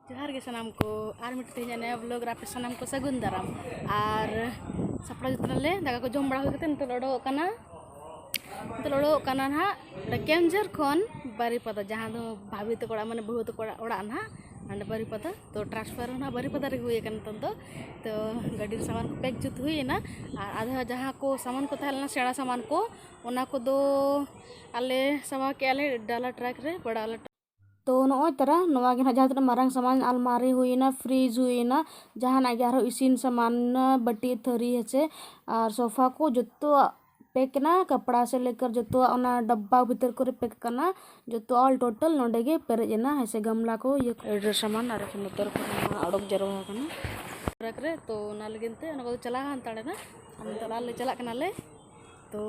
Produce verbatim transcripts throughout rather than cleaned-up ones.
ᱡᱚᱦᱟᱨ ᱜᱮ ᱥᱟᱱᱟᱢ ᱠᱚ, ᱟᱨ ᱢᱤᱫᱴᱮᱱ ᱛᱮᱦᱮᱧᱟᱜ ᱱᱟᱭᱟ vlog ᱨᱮ ᱟᱯᱮ ᱥᱟᱱᱟᱢ ᱠᱚ ᱥᱟᱹᱜᱩᱱ ᱫᱟᱨᱟᱢ᱾ ᱟᱨ ᱥᱟᱯᱲᱟᱣ ᱡᱩᱛ ᱱᱟᱞᱮ, ᱫᱟᱠᱟ ᱠᱚ ᱡᱚᱢ ᱵᱟᱲᱟ ᱦᱩᱭ ᱠᱟᱛᱮ ᱱᱤᱛᱚᱜ ᱞᱮ ᱚᱰᱚᱠᱚᱜ ᱠᱟᱱᱟ᱾ ᱱᱤᱛᱚᱜ ᱞᱮ ᱚᱰᱚᱠᱚᱜ ᱠᱟᱱᱟ ᱱᱟᱦᱟᱜ ᱚᱸᱰᱮ ᱠᱮᱣᱚᱱᱡᱷᱚᱨ ᱠᱷᱚᱱ ᱵᱟᱨᱤᱯᱟᱫᱟ, ᱡᱟᱦᱟᱸ ᱫᱚ ᱵᱷᱟᱵᱷᱤ ᱛᱟᱠᱚ ᱚᱲᱟᱜ, ᱢᱟᱱᱮ ᱵᱟᱹᱦᱩ ᱛᱟᱠᱚ ᱚᱲᱟᱜ, ᱚᱲᱟᱜ ᱱᱟᱦᱟᱜ ᱚᱸᱰᱮ ᱵᱟᱨᱤᱯᱟᱫᱟ᱾ ᱛᱚ transfer ᱦᱚᱸ ᱱᱟᱦᱟᱜ ᱵᱟᱨᱤᱯᱟᱫᱟ ᱨᱮᱜᱮ ᱦᱩᱭ ᱟᱠᱟᱱᱟ ᱱᱤᱛᱚᱝ ᱫᱚ᱾ ᱛᱚ ᱜᱟᱹᱰᱤ ᱨᱮ ᱥᱟᱢᱟᱱ ᱠᱚ ᱯᱮᱠ ᱡᱩᱛ ᱦᱩᱭ ᱮᱱᱟ᱾ ᱟᱨ ᱟᱫᱷᱟ ᱡᱟᱦᱟᱸ ᱠᱚ ᱥᱟᱢᱟᱱ ᱠᱚ ᱛᱟᱦᱮᱸ ᱞᱮᱱᱟ, ᱥᱮᱬᱟ ᱥᱟᱢᱟᱱ ᱠᱚ, ᱚᱱᱟ ᱠᱚᱫᱚ ᱟᱞᱮ ᱥᱟᱢᱵᱟᱣ ᱠᱮᱜᱼᱟ ᱞᱮ ᱰᱟᱞᱟ ᱴᱨᱟᱠ ᱨᱮ, ᱵᱟᱲᱟ ᱟᱞᱮ᱾ ᱛᱚ ᱱᱚᱜᱼᱚᱭ ᱛᱟᱨᱟ ᱱᱚᱣᱟ ᱜᱮ ᱱᱟᱦᱟᱜ ᱡᱟᱦᱟᱸ ᱛᱤᱱᱟᱹᱜ ᱢᱟᱨᱟᱝ ᱥᱟᱢᱟᱱ, ᱟᱞᱢᱟᱨᱤ ᱦᱩᱭᱮᱱᱟ, ᱯᱷᱨᱤᱡᱽ ᱦᱩᱭᱮᱱᱟ, ᱡᱟᱦᱟᱱᱟᱜ ᱜᱮ ᱟᱨᱦᱚᱸ ᱤᱥᱤᱱ ᱥᱟᱢᱟᱱ, ᱵᱟᱹᱴᱤ ᱛᱷᱟᱹᱨᱤ ᱦᱮᱸᱥᱮ, ᱟᱨ ᱥᱳᱯᱷᱟ ᱠᱚ ᱡᱚᱛᱚᱣᱟᱜ ᱯᱮᱠ ᱮᱱᱟ, ᱠᱟᱯᱲᱟ ᱥᱮ ᱞᱮᱠᱟᱨ ᱡᱚᱛᱚᱣᱟᱜ ᱚᱱᱟ ᱰᱟᱵᱵᱟ ᱵᱷᱤᱛᱤᱨ ᱠᱚᱨᱮ ᱯᱮᱠ ᱟᱠᱟᱱᱟ᱾ ᱡᱚᱛᱚ all total ᱱᱚᱰᱮ ᱜᱮ ᱯᱮᱨᱮᱡ ᱮᱱᱟ ᱦᱮᱸᱥᱮ, ᱜᱟᱢᱞᱟ ᱠᱚ, ᱤᱭᱟᱹ ᱠᱚ᱾ ᱰᱨᱮᱥ ᱥᱟᱢᱟᱱ ᱟᱨ ᱮᱠᱷᱚᱱ ᱱᱚᱛᱮ ᱨᱮ ᱠᱷᱚᱱ ᱚᱰᱚᱠ ᱡᱟᱨᱣᱟ ᱟᱠᱟᱱᱟ ᱴᱨᱟᱠ ᱨᱮ, ᱛᱚ ᱚᱱᱟ ᱞᱟᱹᱜᱤᱫ ᱛᱮ ᱚᱱᱟ ᱠᱚᱫᱚ ᱪᱟᱞᱟᱣ ᱦᱟᱛᱟᱲ ᱮᱱᱟ᱾ ᱟᱨ ᱱᱤᱛᱚᱜ ᱟᱞᱮ ᱪᱟᱞᱟᱜ ᱠᱟᱱᱟᱞᱮ᱾ ᱛᱚ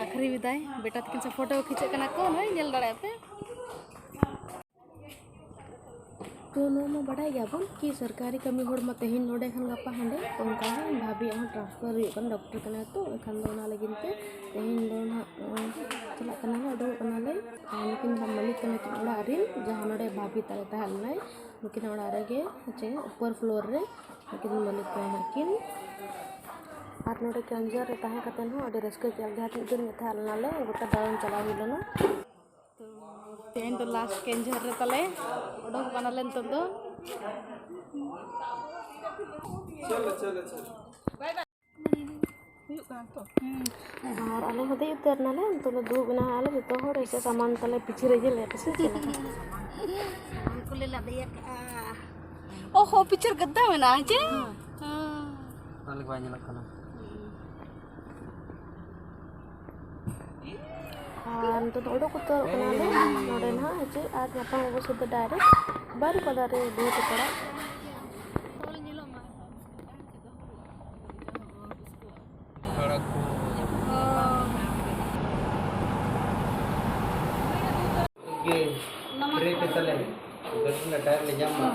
ᱟᱠᱷᱨᱤ ᱵᱤᱫᱟᱭ, ᱵᱮᱴᱟ ᱛᱟᱹᱠᱤᱱ ᱥᱟᱶ ᱯᱷᱳᱴᱳ ᱠᱷᱤᱪᱟᱹᱜ ᱠᱟᱱᱟ ᱠᱚ, ᱱᱚᱜᱼᱚᱭ ᱧᱮᱞ ᱫᱟᱲᱮᱭᱟᱜ ᱯᱮ᱾ ᱛᱚ ᱱᱚᱣᱟ ᱢᱟ ᱵᱟᱰᱟᱭ ᱜᱮᱭᱟᱵᱚᱱ ᱠᱤ ᱥᱚᱨᱠᱟᱨᱤ ᱠᱟᱹᱢᱤ ᱦᱚᱲ ᱢᱟ ᱛᱮᱦᱮᱧ ᱱᱚᱰᱮ ᱠᱷᱟᱱ ᱜᱟᱯᱟ ᱦᱟᱸᱰᱮ, ᱛᱚ ᱚᱱᱠᱟ ᱜᱮ ᱵᱷᱟᱵᱤᱭᱟᱜ ᱦᱚᱸ ᱴᱨᱟᱱᱥᱯᱷᱟᱨ ᱦᱩᱭᱩᱜ ᱠᱟᱱᱟ, ᱰᱚᱠᱴᱚᱨ ᱠᱟᱱᱟᱭ ᱛᱚ, ᱮᱱᱠᱷᱟᱱ ᱫᱚ ᱚᱱᱟ ᱞᱟᱹᱜᱤᱫ ᱛᱮ ᱛᱮᱦᱮᱧ ᱫᱚ ᱱᱟᱦᱟᱜ, ᱱᱚᱜᱼᱚᱭ ᱪᱟᱞᱟᱜ ᱠᱟᱱᱟᱞᱮ, ᱩᱰᱩᱠᱚᱜ ᱠᱟᱱᱟᱞᱮ᱾ ᱟᱨ ᱱᱩᱠᱤᱱ ᱫᱚ ᱢᱟᱹᱞᱤᱠ ᱠᱟᱱᱟ ᱠᱤᱱ ᱚᱲᱟᱜ ᱨᱤᱱ, ᱡᱟᱦᱟᱸ ᱱᱚᱰᱮ ᱵᱷᱟᱵᱤ ᱛᱟᱞᱮ ᱛᱟᱦᱮᱸ ᱞᱮᱱᱟᱭ, ᱱᱩᱠᱤᱱ ᱚᱲᱟᱜ ᱨᱮᱜᱮ ᱦᱮᱸᱪᱮ, ᱩᱯᱚᱨ ᱯᱷᱞᱳᱨ ᱨᱮ ᱱᱩᱠᱤᱱ ᱢᱟᱹᱞᱤᱠ ᱠᱟᱱᱟ ᱦᱟᱸᱜ ᱠᱤᱱ᱾ ᱟᱨ ᱱᱚᱰᱮ ᱠᱮᱣᱚᱱᱡᱷᱚᱨ ᱨᱮ ᱛᱟᱦᱮᱸ ᱠᱟᱛᱮ ᱦᱚᱸ ᱟᱹᱰᱤ ᱨᱟᱹᱥᱠᱟᱹ ᱠᱮᱫᱼᱟ, ᱡᱟᱦᱟᱸ ᱛᱤᱱᱟᱹᱜ ᱫᱤᱱ ᱜᱮ ᱛᱟᱦᱮᱸ ᱞᱮᱱᱟᱞᱮ, ᱜᱚᱴᱟ ᱫᱟᱬᱟᱱ ᱪᱟᱞᱟᱣ ᱦᱩᱭ ᱞᱮᱱᱟ᱾ ᱛᱚ ᱛᱮᱦᱮᱧ ᱫᱚ ᱞᱟᱥᱴ ᱠᱮᱣᱚᱱᱡᱷᱚᱨ ᱨᱮ ᱛᱟᱞᱮ, ᱚᱰᱚᱠ ᱠᱟᱱᱟᱞᱮ ᱱᱤᱛᱚᱜ ᱫᱚ᱾ ᱦᱩᱭᱩᱜ ᱠᱟᱱᱟ ᱛᱚ᱾ ᱟᱨ ᱟᱞᱮ ᱦᱚᱸ ᱫᱮᱡ ᱩᱛᱟᱹᱨ ᱱᱟᱞᱮ, ᱱᱤᱛᱚᱜ ᱫᱚ ᱫᱩᱲᱩᱵ ᱮᱱᱟ ᱟᱞᱮ ᱡᱚᱛᱚ ᱦᱚᱲ, ᱮᱥᱮ ᱥᱟᱢᱟᱱ ᱛᱟᱞᱮ ᱯᱤᱪᱷᱤ ᱨᱮᱜᱮ ᱞᱮ ᱯᱮᱥᱮ ᱪᱮᱫ ᱞᱮᱠᱟ? ᱥᱟᱢᱟᱱ ᱠᱚᱞᱮ ᱞᱟᱫᱮ ᱟᱠᱟᱜᱼᱟ᱾ ᱚ ᱦᱚᱸ, ᱯᱤᱪᱷᱟᱹᱨ ᱜᱟᱫᱟ ᱢᱮᱱᱟᱜᱼᱟ ᱡᱮ? ᱦᱮᱸ᱾ ᱦᱮᱸ᱾ ᱚᱱᱟ ᱞᱟᱹᱜᱤᱫ ᱵᱟᱭ ᱧᱮᱞᱚᱜ ᱠᱟᱱᱟ᱾ ᱟᱨ ᱱᱤᱛᱚᱜ ᱫᱚ ᱚᱰᱚᱠ ᱩᱛᱟᱹᱨᱚᱜ ᱠᱟᱱᱟᱞᱮ ᱱᱚᱰᱮ ᱱᱟᱦᱟᱜ, ᱦᱤᱡᱩᱜ ᱟᱨ ᱧᱟᱯᱟᱢ ᱟᱵᱚ ᱥᱩᱫᱷᱟᱹ direct ᱵᱟᱨᱤᱯᱟᱫᱟ ᱨᱮ ᱵᱤᱦᱟᱹ ᱛᱟᱠᱚ ᱚᱲᱟᱜ᱾ ᱜᱮ ᱵᱨᱮᱠ ᱮ ᱛᱟᱞᱮ, ᱜᱟᱹᱰᱤ ᱨᱮᱱᱟᱜ ᱴᱟᱭᱟᱨ ᱞᱮ ᱧᱟᱢ ᱢᱟ᱾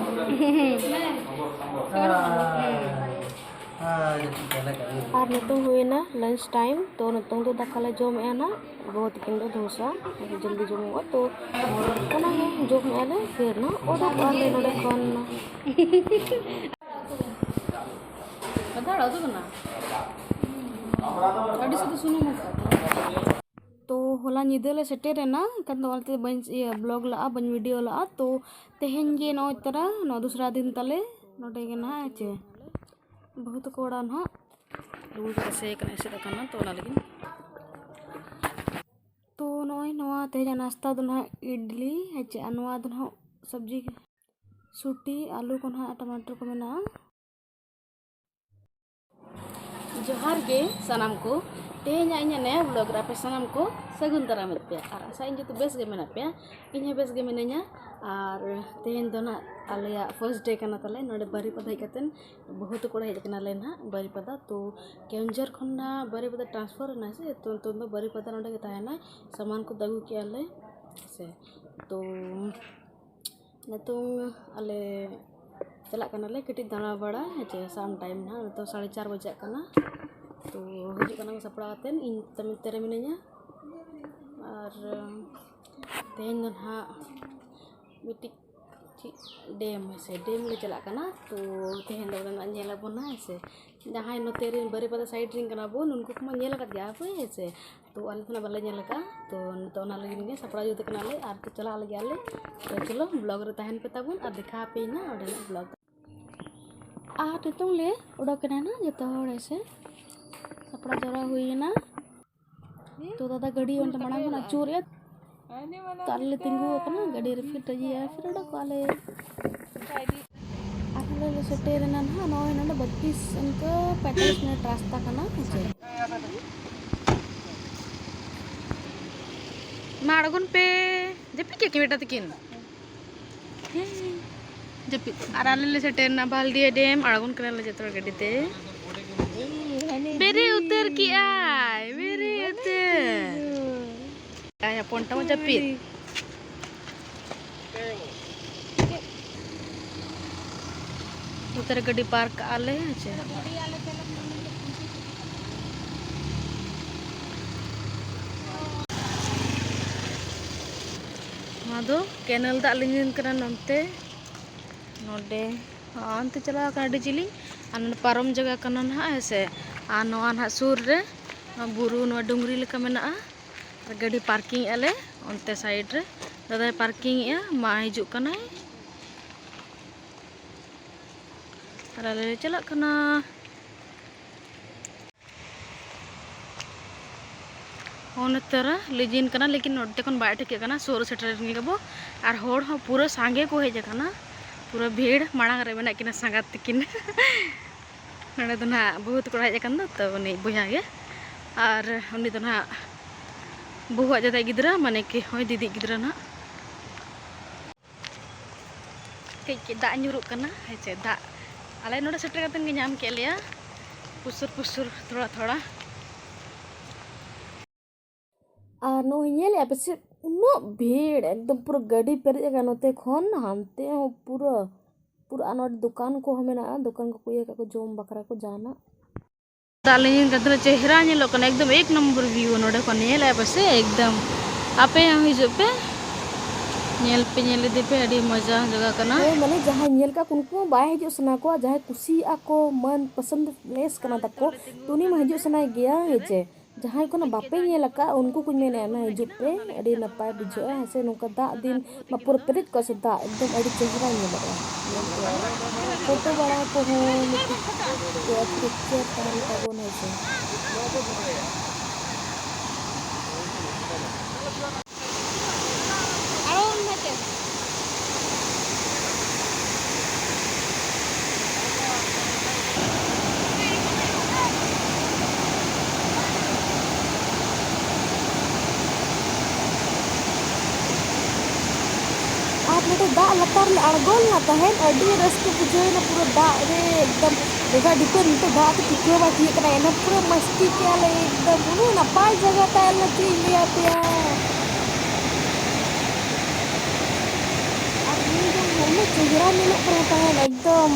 ᱟᱨ ᱱᱤᱛᱚᱝ ᱦᱩᱭᱮᱱᱟ lunch time, ᱛᱚ ᱱᱤᱛᱚᱝ ᱫᱚ ᱫᱟᱠᱟ ᱞᱮ ᱡᱚᱢᱮᱜᱼᱟ ᱱᱟᱜ᱾ ᱜᱚᱜᱚ ᱛᱟᱹᱠᱤᱱ ᱫᱚ ᱫᱷᱳᱥᱟ ᱡᱚᱞᱫᱤ ᱡᱚᱢᱚᱜᱼᱟ, ᱛᱚ ᱚᱱᱟᱜᱮ ᱡᱚᱢᱮᱜᱼᱟ ᱞᱮ᱾ ᱯᱷᱤᱨ ᱱᱟᱜ ᱚᱰᱚᱠᱚᱜᱼᱟ ᱞᱮ ᱱᱚᱰᱮ ᱠᱷᱚᱱ᱾ ᱟᱫᱚ ᱟᱲᱟᱜ ᱫᱚ ᱠᱟᱱᱟ᱾ ᱟᱹᱰᱤ ᱥᱩᱫᱩ ᱥᱩᱱᱩᱢ ᱟᱠᱟᱫ᱾ ᱛᱚ ᱦᱚᱞᱟ ᱧᱤᱫᱟᱹ ᱞᱮ ᱥᱮᱴᱮᱨ ᱮᱱᱟ, ᱮᱱᱠᱷᱟᱱ ᱫᱚ ᱚᱱᱟᱛᱮ ᱵᱟᱹᱧ ᱤᱭᱟᱹ vlog ᱞᱟᱜᱼᱟ, ᱵᱟᱹᱧ video ᱞᱟᱜᱼᱟ᱾ ᱛᱚ ᱛᱮᱦᱮᱧ ᱜᱮ ᱱᱚᱜᱼᱚᱭ ᱛᱟᱨᱟ ᱱᱚᱣᱟ ᱫᱚᱥᱨᱟ ᱫᱤᱱ ᱛᱟᱞᱮ ᱱᱚᱰᱮ ᱜᱮ ᱱᱟᱦᱟᱜ, ᱦᱮᱸ ᱪᱮ᱾ ᱵᱟᱹᱦᱩ ᱛᱟᱠᱚ ᱚᱲᱟᱜ ᱱᱟᱦᱟᱜ ᱞᱩᱜᱩ ᱠᱚ ᱮᱥᱮ ᱠᱟᱱᱟ, ᱮᱥᱮᱫ ᱟᱠᱟᱱᱟ, ᱛᱚ ᱚᱱᱟ ᱞᱟᱹᱜᱤᱫ᱾ ᱛᱚ ᱱᱚᱜᱼᱚᱭ ᱱᱚᱣᱟ ᱛᱮᱦᱮᱧᱟᱜ ᱱᱟᱥᱛᱟ ᱫᱚ ᱱᱟᱦᱟᱜ ᱤᱰᱞᱤ, ᱦᱮᱸ ᱪᱮ, ᱟᱨ ᱱᱚᱣᱟ ᱫᱚ ᱱᱟᱦᱟᱜ ᱥᱚᱵᱽᱡᱤ, ᱥᱩᱴᱤ, ᱟᱹᱞᱩ ᱠᱚ ᱱᱟᱦᱟᱜ, ᱴᱟᱢᱟᱴᱳ ᱠᱚ ᱢᱮᱱᱟᱜᱼᱟ᱾ ᱡᱚᱦᱟᱨ ᱜᱮ ᱥᱟᱱᱟᱢ ᱠᱚ, ᱛᱮᱦᱮᱧᱟᱜ ᱤᱧᱟᱹᱜ ᱱᱟᱭᱟ vlog ᱨᱮ ᱟᱯᱮ ᱥᱟᱱᱟᱢ ᱠᱚ ᱥᱟᱹᱜᱩᱱ ᱫᱟᱨᱟᱢᱮᱫ ᱯᱮᱭᱟ, ᱟᱨ ᱟᱥᱟᱭᱟᱹᱧ ᱡᱚᱛᱚ ᱵᱮᱥ ᱜᱮ ᱢᱮᱱᱟᱜ ᱯᱮᱭᱟ᱾ ᱤᱧ ᱦᱚᱸ ᱵᱮᱥ ᱜᱮ ᱢᱤᱱᱟᱹᱧᱟ᱾ ᱟᱨ ᱛᱮᱦᱮᱧ ᱫᱚ ᱱᱟᱦᱟᱜ ᱟᱞᱮᱭᱟᱜ first day ᱠᱟᱱᱟ ᱛᱟᱞᱮ ᱱᱚᱰᱮ ᱵᱟᱨᱤᱯᱟᱫᱟ ᱦᱮᱡ ᱠᱟᱛᱮᱱ᱾ ᱵᱟᱹᱦᱩ ᱛᱟᱠᱚ ᱚᱲᱟᱜ ᱦᱮᱡ ᱠᱟᱱᱟᱞᱮ ᱱᱟᱦᱟᱜ ᱵᱟᱨᱤᱯᱟᱫᱟ᱾ ᱛᱚ ᱠᱮᱣᱚᱱᱡᱷᱚᱨ ᱠᱷᱚᱱ ᱱᱟᱦᱟᱜ ᱵᱟᱨᱤᱯᱟᱫᱟ transfer ᱮᱱᱟ ᱥᱮ, ᱛᱚ ᱱᱤᱛᱚᱝ ᱫᱚ ᱵᱟᱨᱤᱯᱟᱫᱟ ᱱᱚᱰᱮ ᱜᱮ ᱛᱟᱦᱮᱱᱟᱭ᱾ ᱥᱟᱢᱟᱱ ᱠᱚᱫᱚ ᱟᱹᱜᱩ ᱠᱮᱜᱼᱟ ᱞᱮ ᱥᱮ᱾ ᱛᱚ ᱱᱤᱛᱚᱝ ᱟᱞᱮ ᱪᱟᱞᱟᱜ ᱠᱟᱱᱟᱞᱮ ᱠᱟᱹᱴᱤᱡ ᱫᱟᱬᱟ ᱵᱟᱲᱟ, ᱦᱮᱸ ᱪᱮ, ᱥᱟᱱ time ᱱᱟᱦᱟᱜ, ᱱᱤᱛᱚᱝ ᱥᱟᱲᱮ ᱪᱟᱨ ᱵᱟᱡᱟᱜ ᱠᱟᱱᱟ᱾ ᱛᱚ ᱦᱤᱡᱩᱜ ᱠᱟᱱᱟ ᱠᱚ ᱥᱟᱯᱲᱟᱣ ᱠᱟᱛᱮᱱ, ᱤᱧ ᱛᱟᱭᱚᱢ ᱛᱮᱨᱮ ᱢᱤᱱᱟᱹᱧᱟ᱾ ᱟᱨ ᱛᱮᱦᱮᱧ ᱫᱚ ᱱᱟᱦᱟᱜ ᱢᱤᱫᱴᱤᱡ ᱪᱮᱫ ᱰᱮᱢ, ᱦᱮᱸ ᱥᱮ, ᱰᱮᱢ ᱞᱮ ᱪᱟᱞᱟᱜ ᱠᱟᱱᱟ᱾ ᱛᱚ ᱛᱮᱦᱮᱧ ᱫᱚ ᱚᱸᱰᱮᱱᱟᱜ ᱧᱮᱞ ᱟᱵᱚᱱ ᱱᱟᱦᱟᱜ, ᱦᱮᱸ ᱥᱮ᱾ ᱡᱟᱦᱟᱸᱭ ᱱᱚᱛᱮ ᱨᱮᱱ ᱵᱟᱨᱤᱯᱟᱫᱟ side ᱨᱮᱱ ᱠᱟᱱᱟ ᱵᱚᱱ, ᱩᱱᱠᱩ ᱠᱚᱢᱟ ᱧᱮᱞ ᱟᱠᱟᱫ ᱜᱮᱭᱟ ᱯᱮ, ᱦᱮᱸ ᱥᱮ᱾ ᱛᱚ ᱟᱞᱮ ᱫᱚ ᱱᱟᱜ ᱵᱟᱞᱮ ᱧᱮᱞ ᱟᱠᱟᱫᱼᱟ᱾ ᱛᱚ ᱱᱤᱛᱚᱜ ᱚᱱᱟ ᱞᱟᱹᱜᱤᱫ ᱜᱮ ᱥᱟᱯᱲᱟᱣ ᱡᱩᱛ ᱠᱟᱱᱟᱞᱮ ᱟᱨ ᱛᱚ ᱪᱟᱞᱟᱜ ᱞᱟᱹᱜᱤᱫ ᱟᱞᱮ᱾ ᱛᱚ ᱪᱚᱞᱚ vlog ᱨᱮ ᱛᱟᱦᱮᱱ ᱯᱮ ᱛᱟᱵᱚᱱ ᱟᱨ ᱫᱮᱠᱷᱟᱣ ᱟᱯᱮᱭᱟᱹᱧ ᱱᱟᱜ ᱚᱸᱰᱮᱱᱟᱜ vlog᱾ ᱟᱨ ᱱᱤᱛᱚᱝ ᱞᱮ ᱚᱰᱚᱠ ᱮᱱᱟ ᱱᱟᱜ ᱡᱚᱛᱚ ᱦᱚᱲ, ᱦᱮᱸ ᱥᱮ᱾ ᱥᱟᱯᱲᱟᱣ ᱡᱟᱣᱨᱟ ᱦᱩᱭ ᱮᱱᱟ᱾ ᱛᱚ ᱫᱟᱫᱟ ᱜᱟᱹᱰᱤ ᱚᱱᱛᱮ ᱢᱟᱲᱟᱝ ᱠᱷᱚᱱ ᱟᱹᱪᱩᱨᱮᱫᱼᱟ᱾ ᱛᱚ ᱟᱞᱮ ᱞᱮ ᱛᱤᱸᱜᱩ ᱟᱠᱟᱱᱟ, ᱜᱟᱹᱰᱤ ᱨᱮ ᱯᱷᱤᱴ ᱤᱭᱟᱹ ᱯᱷᱤᱨ ᱚᱰᱚᱠᱚᱜᱼᱟ ᱞᱮ᱾ ᱟᱨ ᱟᱞᱮ ᱞᱮ ᱥᱮᱴᱮᱨ ᱮᱱᱟ ᱱᱟᱦᱟᱜ ᱱᱚᱜᱼᱚᱭ ᱱᱚᱰᱮ ᱵᱟᱛᱤᱥ ᱤᱱᱠᱟᱹ ᱯᱮᱸᱛᱟᱞᱤᱥ ᱢᱤᱱᱤᱴ ᱨᱟᱥᱛᱟ ᱠᱟᱱᱟ, ᱦᱮᱸ ᱪᱮ᱾ ᱢᱟ ᱟᱬᱜᱚᱱ ᱯᱮ, ᱡᱟᱹᱯᱤᱫ ᱠᱮᱫ ᱠᱤᱱ ᱵᱮᱴᱟ ᱛᱟᱹᱠᱤᱱ᱾ ᱡᱟᱹᱯᱤᱫ᱾ ᱟᱨ ᱟᱞᱮ ᱞᱮ ᱥᱮᱴᱮᱨ ᱮᱱᱟ ᱵᱷᱟᱞᱫᱤᱭᱟ ᱰᱮᱢ, ᱟᱬᱜᱚᱱ ᱠᱟᱱᱟᱞᱮ ᱡᱚᱛᱚ ᱦᱚᱲ ᱜᱟᱹᱰᱤ ᱛᱮ᱾ ᱵᱮᱨᱮᱫ ᱩᱛᱟᱹᱨ ᱠᱮᱜᱼᱟᱭ, ᱵᱮᱨᱮᱫ ᱩᱛᱟᱹᱨ᱾ ᱟᱭ ᱦᱚᱯᱚᱱ ᱴᱟᱜ ᱡᱟᱹᱯᱤᱫ᱾ ᱱᱚᱛᱮ ᱨᱮ ᱜᱟᱹᱰᱤ ᱯᱟᱨᱠ ᱠᱟᱜᱼᱟ ᱞᱮ, ᱦᱮᱸ ᱪᱮ᱾ ᱱᱚᱣᱟ ᱫᱚ ᱠᱮᱱᱮᱞ ᱫᱟᱜ ᱞᱤᱸᱡᱤᱱ ᱠᱟᱱᱟ ᱱᱚᱱᱛᱮ, ᱱᱚᱰᱮ ᱦᱟᱱᱛᱮ ᱪᱟᱞᱟᱣ ᱠᱟᱱᱟ ᱟᱹᱰᱤ ᱡᱤᱞᱤᱧ, ᱟᱨ ᱱᱚᱰᱮ ᱯᱟᱨᱚᱢ ᱡᱟᱭᱜᱟ ᱠᱟᱱᱟ ᱱᱟᱦᱟᱜ, ᱦᱮᱸ ᱥᱮ᱾ ᱟᱨ ᱱᱚᱣᱟ ᱱᱟᱦᱟᱜ ᱥᱩᱨ ᱨᱮ ᱱᱚᱣᱟ ᱵᱩᱨᱩ, ᱱᱚᱣᱟ ᱰᱩᱝᱨᱤ ᱞᱮᱠᱟ ᱢᱮᱱᱟᱜᱼᱟ᱾ ᱟᱨ ᱜᱟᱹᱰᱤ ᱯᱟᱨᱠᱤᱝ ᱮᱜᱼᱟ ᱞᱮ ᱚᱱᱛᱮ ᱥᱟᱭᱤᱰ ᱨᱮ, ᱫᱟᱫᱟᱭ ᱯᱟᱨᱠᱤᱝ ᱮᱜᱼᱟ, ᱢᱟ ᱦᱤᱡᱩᱜ ᱠᱟᱱᱟᱭ᱾ ᱟᱨ ᱟᱞᱮ ᱞᱮ ᱪᱟᱞᱟᱜ ᱠᱟᱱᱟ᱾ ᱦᱚᱸ, ᱱᱚᱛᱮ ᱨᱮ ᱞᱤᱸᱡᱤᱱ ᱠᱟᱱᱟ, ᱞᱮᱠᱤᱱ ᱱᱚᱛᱮ ᱠᱷᱚᱱ ᱵᱟᱭ ᱴᱷᱤᱠᱟᱹᱜ ᱠᱟᱱᱟ᱾ ᱥᱩᱨ ᱥᱮᱴᱮᱨ ᱮᱱ ᱜᱮᱵᱚ᱾ ᱟᱨ ᱦᱚᱲ ᱦᱚᱸ ᱯᱩᱨᱟᱹ ᱥᱟᱸᱜᱮ ᱠᱚ ᱦᱮᱡ ᱟᱠᱟᱱᱟ, ᱯᱩᱨᱟᱹ ᱵᱷᱤᱲ᱾ ᱢᱟᱲᱟᱝ ᱨᱮ ᱢᱮᱱᱟᱜ ᱠᱤᱱᱟ ᱥᱟᱸᱜᱟᱛ ᱛᱟᱹᱠᱤᱱ᱾ ᱱᱚᱰᱮ ᱫᱚ ᱱᱟᱦᱟᱜ ᱵᱟᱹᱦᱩ ᱛᱟᱠᱚ ᱦᱮᱡ ᱟᱠᱟᱱ ᱫᱚ, ᱛᱚ ᱩᱱᱤ ᱵᱚᱭᱦᱟ ᱜᱮ᱾ ᱟᱨ ᱩᱱᱤ ᱫᱚ ᱱᱟᱦᱟᱜ ᱵᱟᱹᱦᱩᱣᱟᱜ ᱡᱟᱫᱟᱭ ᱜᱤᱫᱽᱨᱟᱹ, ᱢᱟᱱᱮ ᱠᱤ ᱦᱳᱭ, ᱫᱤᱫᱤ ᱜᱤᱫᱽᱨᱟᱹ ᱱᱟᱦᱟᱜ᱾ ᱠᱟᱹᱡ ᱠᱟᱹᱡ ᱫᱟᱜ ᱧᱩᱨᱩᱜ ᱠᱟᱱᱟ, ᱦᱮᱸ ᱪᱮ, ᱫᱟᱜ᱾ ᱟᱞᱮ ᱱᱚᱰᱮ ᱥᱮᱴᱮᱨ ᱠᱟᱛᱮᱫ ᱜᱮ ᱧᱟᱢ ᱠᱮᱫ ᱞᱮᱭᱟ, ᱯᱩᱥᱩᱨ ᱯᱩᱥᱩᱨ, ᱛᱷᱚᱲᱟ ᱛᱷᱚᱲᱟ᱾ ᱟᱨ ᱱᱚᱜᱼᱚᱭ ᱧᱮᱞᱮᱫᱼᱟ ᱯᱮ ᱥᱮ, ᱩᱱᱟᱹᱜ ᱵᱷᱤᱲ, ᱮᱠᱫᱚᱢ ᱯᱩᱨᱟᱹ ᱜᱟᱹᱰᱤ ᱯᱮᱨᱮᱡ ᱟᱠᱟᱱᱟ ᱱᱚᱛᱮ ᱠᱷᱚᱱ ᱦᱟᱱᱛᱮ ᱦᱚᱸ ᱯᱩᱨᱟᱹ, ᱯᱩᱨᱟᱹ᱾ ᱟᱨ ᱱᱚᱰᱮ ᱫᱚᱠᱟᱱ ᱠᱚᱦᱚᱸ ᱢᱮᱱᱟᱜᱼᱟ, ᱫᱚᱠᱟᱱ ᱠᱚᱠᱚ ᱤᱭᱟᱹ ᱠᱟᱜ ᱠᱚ ᱡᱚᱢ ᱵᱟᱠᱷᱨᱟ ᱠᱚ ᱡᱟᱦᱟᱱᱟᱜ᱾ ᱫᱟᱜ ᱞᱤᱸᱡᱤᱱ ᱠᱟᱱ ᱛᱟᱦᱮᱱᱟ, ᱪᱮᱦᱨᱟ ᱧᱮᱞᱚᱜ ᱠᱟᱱᱟ, ᱮᱠᱫᱚᱢ ᱮᱠ ᱱᱚᱢᱵᱚᱨ view ᱱᱚᱰᱮ ᱠᱷᱚᱱ᱾ ᱧᱮᱞᱮᱫᱼᱟ ᱯᱮ ᱥᱮ, ᱮᱠᱫᱚᱢ ᱟᱯᱮ ᱦᱚᱸ ᱦᱤᱡᱩᱜ ᱯᱮ, ᱧᱮᱞ ᱯᱮ, ᱧᱮᱞ ᱤᱫᱤ ᱯᱮ, ᱟᱹᱰᱤ ᱢᱚᱡᱟ ᱡᱟᱭᱜᱟ ᱠᱟᱱᱟ᱾ ᱦᱳᱭ, ᱢᱟᱱᱮ ᱡᱟᱦᱟᱸᱭ ᱧᱮᱞ ᱠᱟᱜ ᱠᱚ, ᱩᱱᱠᱩ ᱢᱟ ᱵᱟᱭ ᱦᱤᱡᱩᱜ ᱥᱟᱱᱟ ᱠᱚᱣᱟ, ᱡᱟᱦᱟᱸᱭ ᱠᱩᱥᱤᱭᱟᱜᱼᱟ ᱠᱚ, ᱢᱚᱱ ᱯᱚᱥᱚᱱᱫ place ᱠᱟᱱᱟ ᱛᱟᱠᱚ, ᱛᱚ ᱩᱱᱤ ᱢᱟ ᱦᱤᱡᱩᱜ ᱥᱟᱱᱟᱭ ᱜᱮᱭᱟ, ᱦᱮᱸ ᱪᱮ? ᱡᱟᱦᱟᱸᱭ ᱠᱚ ᱱᱟᱜ ᱵᱟᱯᱮ ᱧᱮᱞ ᱟᱠᱟᱫ, ᱩᱱᱠᱩ ᱠᱚᱧ ᱢᱮᱱᱮᱫᱼᱟ, ᱱᱟ ᱦᱤᱡᱩᱜ ᱯᱮ, ᱟᱹᱰᱤ ᱱᱟᱯᱟᱭ ᱵᱩᱡᱷᱟᱹᱜᱼᱟ, ᱦᱮᱸ ᱥᱮ? ᱱᱚᱝᱠᱟ ᱫᱟᱜ ᱫᱤᱱ ᱢᱟ ᱯᱩᱨᱟᱹ ᱯᱮᱨᱮᱡ ᱠᱚᱜᱼᱟ ᱥᱮ ᱫᱟᱜ, ᱮᱠᱫᱚᱢ ᱟᱹᱰᱤ ᱪᱮᱦᱨᱟ ᱧᱮᱞᱚᱜᱼᱟ᱾ ᱯᱷᱳᱴᱳ ᱵᱟᱲᱟ ᱠᱚᱦᱚᱸ ᱢᱤᱫᱴᱤᱡ picture ᱛᱟᱦᱮᱱ ᱛᱟᱵᱚᱱᱟ, ᱦᱮᱸ ᱥᱮ? ᱟᱨ ᱱᱚᱰᱮ ᱫᱟᱜ ᱞᱟᱛᱟᱨ ᱞᱮ ᱟᱬᱜᱚ ᱞᱮᱱᱟ ᱛᱟᱦᱮᱸᱫ, ᱟᱹᱰᱤ ᱨᱟᱹᱥᱠᱟᱹ ᱵᱩᱡᱷᱟᱹᱣ ᱮᱱᱟ, ᱯᱩᱨᱟᱹ ᱫᱟᱜ ᱨᱮ ᱮᱠᱫᱚᱢ ᱰᱷᱮᱜᱟ ᱰᱷᱤᱯᱟᱹ ᱱᱤᱛᱚᱜ ᱫᱟᱜ ᱛᱮ ᱴᱷᱤᱠᱟᱹ ᱵᱟᱭ ᱴᱷᱤᱠᱟᱹᱜ ᱠᱟᱱᱟ, ᱮᱱᱦᱚᱸ ᱯᱩᱨᱟᱹ ᱢᱟᱥᱛᱤ ᱠᱮᱜᱼᱟ ᱞᱮ ᱮᱠᱫᱚᱢ, ᱩᱱᱟᱹᱜ ᱱᱟᱯᱟᱭ ᱡᱟᱭᱜᱟ ᱛᱟᱦᱮᱸ ᱞᱮᱱᱟ, ᱪᱮᱫ ᱤᱧ ᱞᱟᱹᱭ ᱟᱯᱮᱭᱟ᱾ ᱟᱨ ᱧᱮᱞ ᱡᱚᱝ ᱦᱚᱸ ᱩᱱᱟᱹᱜ ᱪᱮᱦᱨᱟ ᱧᱮᱞᱚᱜ ᱠᱟᱱᱟ ᱛᱟᱦᱮᱸᱫ, ᱮᱠᱫᱚᱢ,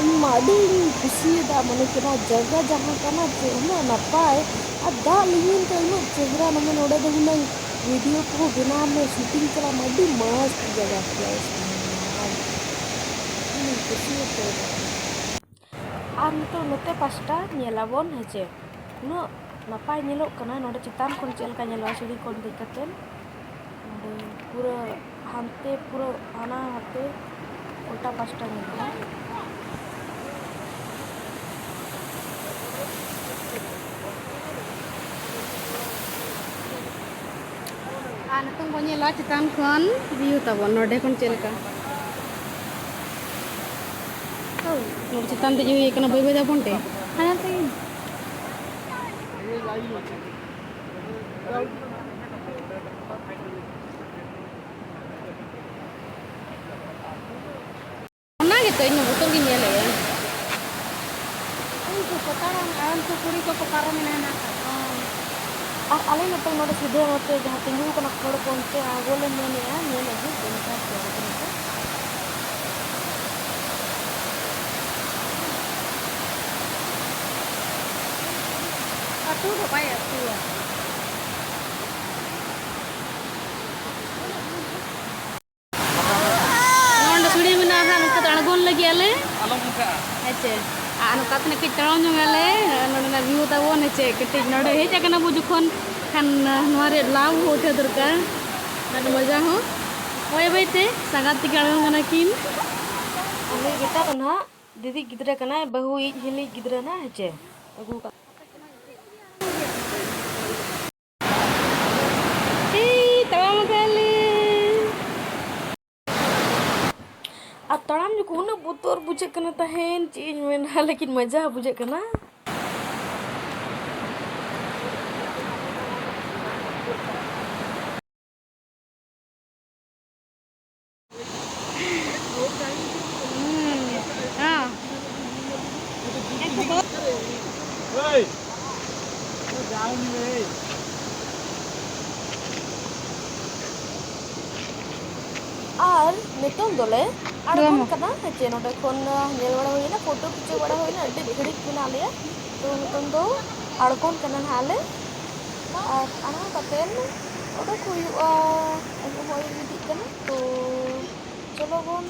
ᱤᱧ ᱢᱟ ᱟᱹᱰᱤᱧ ᱠᱩᱥᱤᱭᱟᱫᱟ, ᱢᱟᱱᱮ ᱠᱤ ᱱᱚᱣᱟ ᱡᱟᱭᱜᱟ ᱡᱟᱦᱟᱸ ᱠᱟᱱᱟ ᱪᱮ ᱩᱱᱟᱹᱜ ᱱᱟᱯᱟᱭ, ᱟᱨ ᱫᱟᱜ ᱞᱤᱸᱜᱤᱱ ᱛᱮ ᱩᱱᱟᱹᱜ ᱪᱮᱦᱨᱟ, ᱢᱟᱱᱮ ᱱᱚᱰᱮ ᱫᱚ ᱦᱩᱱᱟᱹᱝ video ᱠᱚᱦᱚᱸ ᱵᱮᱱᱟᱣ ᱢᱮ, shooting ᱪᱟᱞᱟᱜ ᱢᱮ, ᱟᱹᱰᱤ ᱢᱚᱡᱽ ᱡᱟᱭᱜᱟ ᱠᱟᱱᱟ, ᱟᱹᱰᱤᱧ ᱠᱩᱥᱤ ᱩᱛᱟᱹᱨ ᱮᱱᱟ᱾ ᱟᱨ ᱱᱤᱛᱚᱜ ᱱᱚᱛᱮ ᱯᱟᱥᱴᱟ ᱧᱮᱞᱟᱵᱚᱱ ᱦᱮᱸᱪᱮ, ᱩᱱᱟᱹᱜ ᱱᱟᱯᱟᱭ ᱧᱮᱞᱚᱜ ᱠᱟᱱᱟ ᱱᱚᱰᱮ ᱪᱮᱛᱟᱱ ᱠᱷᱚᱱ ᱪᱮᱫ ᱞᱮᱠᱟ ᱧᱮᱞᱚᱜᱼᱟ ᱥᱤᱲᱤ ᱠᱷᱚᱱ ᱫᱮᱡ ᱠᱟᱛᱮᱫ᱾ ᱱᱚᱰᱮ ᱯᱩᱨᱟᱹ ᱦᱟᱱᱛᱮ ᱯᱩᱨᱟᱹ ᱦᱟᱱᱟ ᱦᱟᱱᱛᱮ ᱩᱞᱴᱟ ᱯᱟᱥᱴᱟ ᱧᱮᱞᱚᱜᱼᱟ᱾ ᱟᱨ ᱱᱤᱛᱚᱝ ᱵᱚᱱ ᱧᱮᱞᱟ ᱪᱮᱛᱟᱱ ᱠᱷᱚᱱ view ᱛᱟᱵᱚᱱ, ᱱᱚᱰᱮ ᱠᱷᱚᱱ ᱪᱮᱫ ᱞᱮᱠᱟ᱾ ᱱᱚᱰᱮ ᱪᱮᱛᱟᱱ ᱫᱮᱡ ᱦᱩᱭ ᱠᱟᱱᱟ, ᱵᱟᱹᱭ ᱵᱟᱹᱭ ᱛᱟᱵᱚᱱ ᱛᱮ᱾ ᱦᱟᱱᱮ ᱛᱮ᱾ ᱚᱱᱟ ᱜᱮᱛᱚ ᱤᱧ ᱦᱚᱸ ᱵᱚᱛᱚᱨ ᱜᱤᱧ ᱧᱮᱞᱮᱫᱼᱟ᱾ ᱩᱱᱠᱩ ᱠᱚ ᱛᱟᱲᱟᱢ, ᱟᱨ ᱩᱱᱠᱩ ᱠᱩᱲᱤ ᱠᱚᱠᱚ ᱯᱟᱨᱚᱢᱮᱱᱟ ᱦᱮᱱᱟᱜ ᱠᱟᱜ ᱠᱚᱣᱟ᱾ ᱟᱨ ᱟᱞᱮ ᱱᱤᱛᱚᱝ ᱱᱚᱰᱮ ᱥᱤᱫᱷᱟᱹ ᱱᱚᱛᱮ ᱡᱟᱦᱟᱸ ᱛᱤᱸᱜᱩ ᱠᱟᱱᱟ ᱠᱷᱚᱲ ᱠᱚ, ᱚᱱᱛᱮ ᱟᱬᱜᱚ ᱞᱮ ᱢᱮᱱᱮᱫᱼᱟ, ᱧᱮᱞ ᱟᱹᱜᱩ ᱵᱮᱱ ᱠᱟᱱ ᱜᱮᱭᱟ ᱵᱚᱛᱚᱨ ᱜᱮ᱾ ᱟᱹᱛᱩ ᱫᱚ ᱵᱟᱭ ᱟᱹᱛᱩᱣᱟ᱾ ᱱᱚᱰᱮ ᱥᱤᱲᱤ ᱢᱮᱱᱟᱜᱼᱟ ᱦᱟᱸᱜ, ᱱᱚᱝᱠᱟ ᱛᱮ ᱟᱬᱜᱚᱱ ᱞᱟᱹᱜᱤᱫ ᱟᱞᱮ᱾ ᱟᱞᱚᱢ ᱚᱱᱠᱟᱜᱼᱟ᱾ ᱦᱮᱸ ᱪᱮ? ᱟᱨ ᱱᱚᱝᱠᱟ ᱛᱮ ᱠᱟᱹᱡ ᱛᱟᱲᱟᱢ ᱧᱚᱜ ᱟᱞᱮ, ᱱᱚᱰᱮᱱᱟᱜ view ᱛᱟᱵᱚᱱ, ᱦᱮᱸ ᱪᱮ? ᱠᱟᱹᱴᱤᱡ ᱱᱚᱰᱮ ᱦᱮᱡ ᱟᱠᱟᱱᱟ ᱵᱚ ᱡᱚᱠᱷᱚᱱ, ᱠᱷᱟᱱ ᱱᱚᱣᱟ ᱨᱮᱭᱟᱜ ᱞᱟᱵᱷ ᱦᱚᱸ ᱩᱴᱷᱟᱹᱣ ᱫᱚᱨᱠᱟᱨ, ᱱᱚᱰᱮ ᱢᱚᱡᱟ ᱦᱚᱸ᱾ ᱵᱟᱹᱭ ᱵᱟᱹᱭ ᱛᱮ ᱥᱟᱸᱜᱟᱛ ᱛᱮᱠᱤᱱ ᱟᱬᱜᱚᱱ ᱠᱟᱱᱟ ᱠᱤᱱ᱾ ᱩᱱᱤ ᱵᱮᱴᱟ ᱫᱚ ᱱᱟᱦᱟᱜ ᱫᱤᱫᱤ ᱜᱤᱫᱽᱨᱟᱹ ᱠᱟᱱᱟᱭ, ᱵᱟᱹᱦᱩᱭᱤᱡ ᱦᱤᱞᱤᱡ ᱜᱤᱫᱽᱨᱟᱹ ᱱᱟᱦᱟᱜ, ᱦᱮᱸ ᱪᱮ? ᱟᱹᱜᱩ ᱠᱟᱜ ᱤ, ᱛᱟᱲᱟᱢ ᱟᱠᱟᱫ ᱞᱤᱧ᱾ ᱟᱨ ᱛᱟᱲᱟᱢ ᱡᱚᱠᱷᱚᱱ ᱩᱱᱟᱹᱜ ᱵᱚᱛᱚᱨ ᱵᱩᱡᱷᱟᱹᱜ ᱠᱟᱱᱟ ᱛᱟᱦᱮᱱ, ᱪᱮᱫ ᱤᱧ ᱢᱮᱱᱟ, ᱞᱮᱠᱤᱱ ᱢᱚᱡᱟ ᱦᱚᱸ ᱵᱩᱡᱷᱟᱹᱜ ᱠᱟᱱᱟ᱾ ᱦᱩᱸ, ᱦᱮᱸ᱾ ᱟᱨ ᱱᱤᱛᱚᱝ ᱫᱚᱞᱮ ᱟᱬᱜᱚᱱ ᱠᱟᱱᱟ ᱦᱮᱸ ᱪᱮ, ᱱᱚᱰᱮ ᱠᱷᱚᱱ ᱧᱮᱞ ᱵᱟᱲᱟ ᱦᱩᱭᱱᱟ, ᱯᱷᱳᱴᱳ ᱠᱷᱤᱪᱟᱹᱣ ᱵᱟᱲᱟ ᱦᱩᱭᱱᱟ, ᱟᱹᱰᱤ ᱜᱷᱟᱹᱲᱤᱡ ᱢᱮᱱᱟᱜ ᱞᱮᱭᱟ᱾ ᱛᱚ ᱱᱤᱛᱚᱝ ᱫᱚ ᱟᱬᱜᱚᱱ ᱠᱟᱱᱟ ᱱᱟᱦᱟᱜ ᱞᱮ, ᱟᱨ ᱟᱬᱜᱚ ᱠᱟᱛᱮ ᱚᱰᱚᱠ ᱦᱩᱭᱩᱜᱼᱟ᱾ ᱟᱭᱩᱵ ᱦᱚᱸ ᱟᱭᱩᱵ ᱤᱫᱤᱜ ᱠᱟᱱᱟ, ᱛᱚ ᱪᱚᱞᱚ ᱵᱚᱱ᱾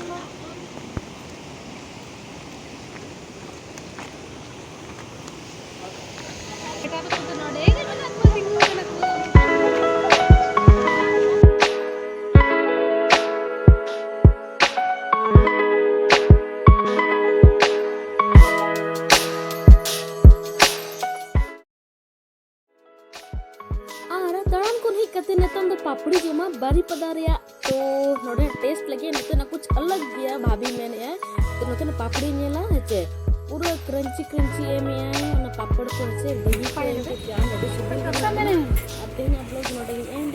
ᱟᱨ ᱫᱟᱬᱟᱱ ᱠᱷᱚᱱ ᱦᱮᱡ ᱠᱟᱛᱮ ᱱᱤᱛᱚᱝ ᱫᱚ ᱯᱟᱯᱲᱤ ᱡᱚᱢᱟ ᱵᱟᱨᱤᱯᱟᱫᱟ ᱨᱮᱭᱟᱜ᱾ ᱛᱚ ᱱᱚᱰᱮ ᱴᱮᱥᱴ ᱞᱟᱹᱜᱤᱫ ᱱᱚᱛᱮᱱᱟᱜ ᱠᱩᱪ ᱟᱞᱟᱜᱽ ᱜᱮᱭᱟ, ᱵᱷᱟᱵᱤ ᱢᱮᱱᱮᱫᱼᱟ᱾ ᱛᱚ ᱱᱚᱛᱮᱱᱟᱜ ᱯᱟᱯᱲᱤ ᱧᱮᱞᱟ ᱦᱮᱸ ᱪᱮ, ᱯᱩᱨᱟᱹ ᱠᱨᱟᱧᱪᱤ ᱠᱨᱟᱧᱪᱤ ᱮᱢᱮᱜᱼᱟᱭ ᱚᱱᱟ ᱯᱟᱯᱲ ᱠᱚ ᱦᱮᱸ ᱪᱮ, ᱫᱟᱹᱦᱤ ᱠᱚ ᱮᱢ ᱠᱟᱛᱮ ᱡᱟᱢ ᱟᱹᱰᱤ ᱥᱤᱵᱤᱞ ᱜᱮ ᱧᱟᱢᱚᱜ ᱠᱟᱱᱟ᱾ ᱟᱨ ᱛᱮᱦᱮᱧᱟᱜ ᱵᱞᱚᱜ ᱱᱚᱰᱮ ᱜᱤᱧ ᱮᱱᱰ